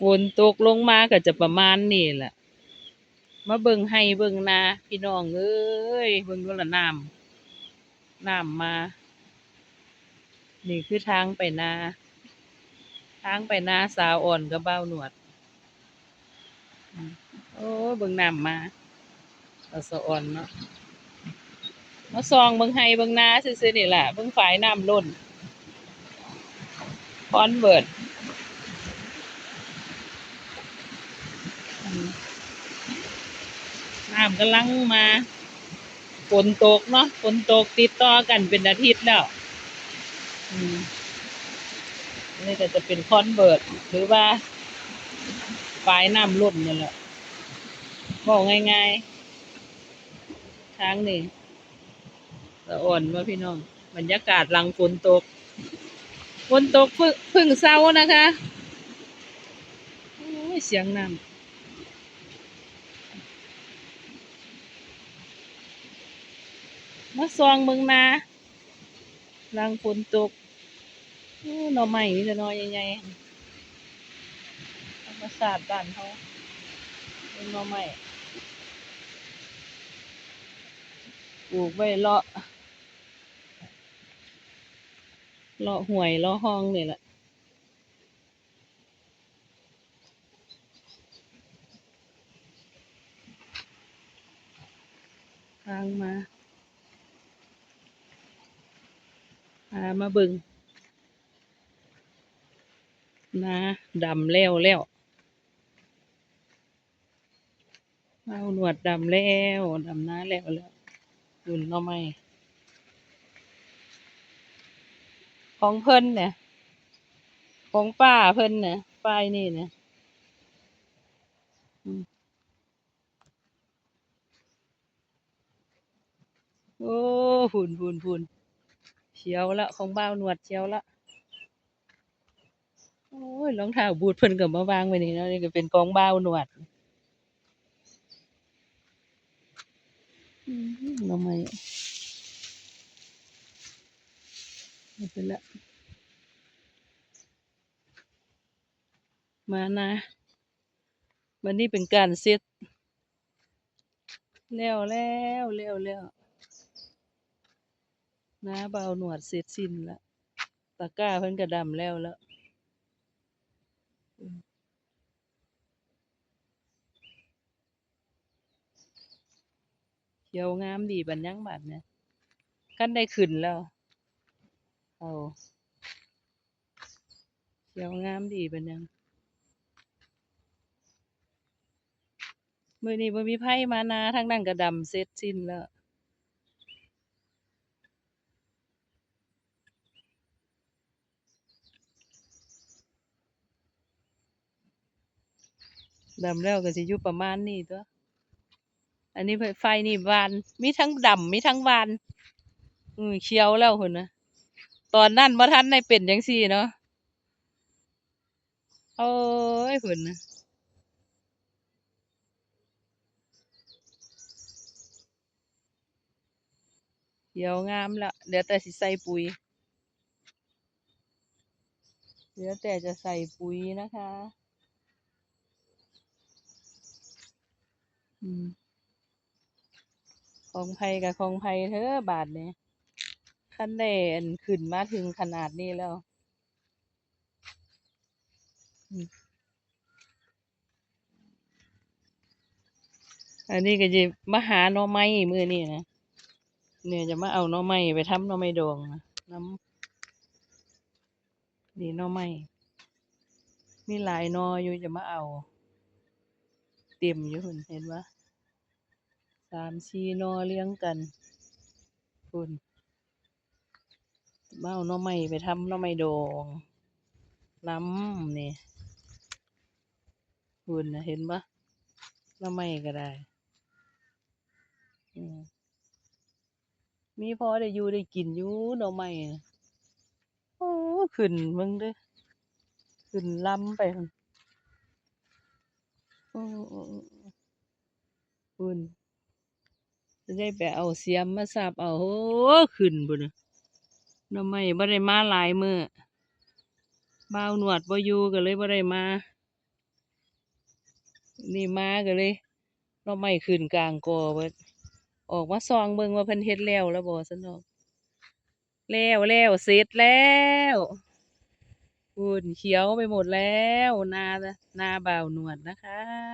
ຝົນຕົກລົງມາກໍຈະປະມານນີ້ແຫຼະ. ມາເບິ່ງໄຮ່ເບິ່ງນາພີ່ນ້ອງເອີຍ, ເບິ່ງດູລະນ້ຳ, ນ້ຳມາ. ນີ້ຄືທາງໄປນາ, ທາງໄປນາສາວອ່ອນກັບບ່າວໜວດ. ໂອ້ ເບິ່ງນ້ຳມາ, ສາວອ່ອນເນາະ. ມາສ່ອງເບິ່ງໄຮ່ເບິ່ງນາຊື່ໆນີ້ລະ, ເບິ່ງຝາຍນ້ຳລົ້ນ ຄອນເວີດ. ອືມ ນ້ຳກຳລັງມາ, ຝົນຕົກເນາະ, ຝົນຕົກຕິດຕໍ່ກັນເປັນອາທິດແລ້ວ. ອືມ ອັນນີ້ກໍຈະເປັນຄອນເວີດ ຫຼືວ່າຝາຍນ້ຳລົ້ນນີ້ແຫຼະ, ເວົ້າງ່າຍໆ. ທາງນີ້ ສະອອນບໍ່ພີ່ນ້ອງ? ບັນຍາກາດຫຼັງຝົນຕົກ, ຝົນຕົກເພິ່ງ ເພິ່ງເຊົານະຄະ. ໂອ້ຍ ສຽງນ້ຳ. ມາສ່ອງເບິ່ງນາຫຼັງຝົນຕົກ. ໂອ້ ໜໍ່ໄມ້ມີແຕ່ໜໍ່ໃຫຍ່ໆ, ທຳມະຊາດບ້ານເຮົາ. ເບິ່ງໜໍ່ໄມ້ ປູກໄວ້ເລາະ ເລາະຫ້ວຍເລາະຮ່ອງນີ້ແຫຼະ. ທາງມາ ພາມາເບິ່ງ ນາດຳແລ້ວແລ້ວ. ບ່າວໜວດດຳແລ້ວ, ດຳນາແລ້ວແລ້ວ. ພຸ້ນໜໍ່ໄມ້ຂອງເພິ່ນນະ, ຂອງປ້າເພິ່ນນະ, ຝ່າຍນີ້ນະ. ອືມ ໂອ້ ພຸ້ນໆໆ ຂຽວລະ, ຂອງບ່າວໜວດຂຽວລະ. ໂອ້ຍ ລອງເທົ້າບູດເພິ່ນກໍມາວາງໄວ້ນີ້ເນາະ, ນີ້ກໍເປັນຂອງບ່າວໜວດ. ອືມ ໜໍ່ໄມ້ ເອົາໄປລະ. ມານາ ບັດນີ້ເປັນການເສັດ ແລ້ວແລ້ວ ແລ້ວແລ້ວ. ນາບ່າວໜວດເສັດສິ້ນລະ, ຕະກ້າເພິ່ນກະດຳແລ້ວລະ. ຂຽວງາມດີປານຫຍັງບາດນີ້, ຄັນໄດ້ຂຶ້ນແລ້ວ. ເອົາ ຂຽວງາມດີປານຫຍັງ. ມື້ນີ້ບໍ່ມີໃຜມານາ, ທາງນັ້ນກະດຳເສັດສິ້ນແລ້ວ. ດຳແລ້ວກໍຊິຢູ່ປະມານນີ້ຕົວະ. ອັນນີ້ຝ່າຍນີ້ຫວ່ານ, ມີທັງດຳ ມີທັງຫວ່ານ. ອື ຂຽວແລ້ວພຸ້ນນະ, ຕອນນັ້ນບໍ່ທັນໄດ້ເປັນຈັ່ງຊີ້ເນາະ. ໂອ້ຍ ພຸ້ນນະ. ຂຽວງາມລະ, ເຫຼືອແຕ່ຊິໃສ່ປຸ໋ຍ, ເຫຼືອແຕ່ຈະໃສ່ປຸ໋ຍນະຄະ. ອືມ ຂອງໃຜກະຂອງໃຜເທີບາດນີ້, ຄັນໄດ້ ອັນ ຂຶ້ນມາເຖິງຂະໜາດນີ້ແລ້ວ. ອືມ ອັນນີ້ກໍຊິມາຫາໜໍ່ໄມ້ມື້ນີ້ນະ, ນີ້ຈະມາເອົາໜໍ່ໄມ້ໄປທຳໜໍ່ໄມ້ດອງນຳ. ນີ້ໜໍ່ໄມ້ ມີຫຼາຍໜໍ່ຢູ່, ຈະມາເອົາ. ເຕັມຢູ່ພຸ້ນ ເຫັນບໍ່? ສາມສີ່ໜໍ່ລຽງກັນ ພຸ້ນ. ມາເອົາໜໍ່ໄມ້ໄປທຳໜໍ່ໄມ້ດອງນຳນີ້. ພຸ້ນນະ ເຫັນບໍ່? ໜໍ່ໄມ້ກໍໄດ້. ອືມ ມີພໍໄດ້ຢູ່ໄດ້ກິນຢູ່ໜໍ່ໄມ້. ໂອ້ ຂຶ້ນເບິ່ງເດີ້ ຂຶ້ນລຳໄປພຸ້ນ. ໂອ້ ໂອ້ ໂອ້ ພຸ້ນ. ຊິໄດ້ໄປເອົາສຽມມາສັບເອົາ. ໂອ້ ຂຶ້ນພຸ້ນນະ. ໜໍ່ໄມ້ບໍ່ໄດ້ມາຫຼາຍມື້, ບ່າວໜວດບໍ່ຢູ່ກໍເລີຍບໍ່ໄດ້ມາ. ນີ້ມາກໍເລີຍ ໜໍ່ໄມ້ຂຶ້ນກາງກໍເບິດ ອອກມາສ່ອງເບິ່ງວ່າເພິ່ນເຮັດແລ້ວແລ້ວບໍ່ຊັ້ນດອກ. ແລ້ວ ແລ້ວ ເສັດແລ້ວ ພຸ້ນ ຂຽວໄປໝົດແລ້ວ ນາ ນາບ່າວໜວດນະຄະ.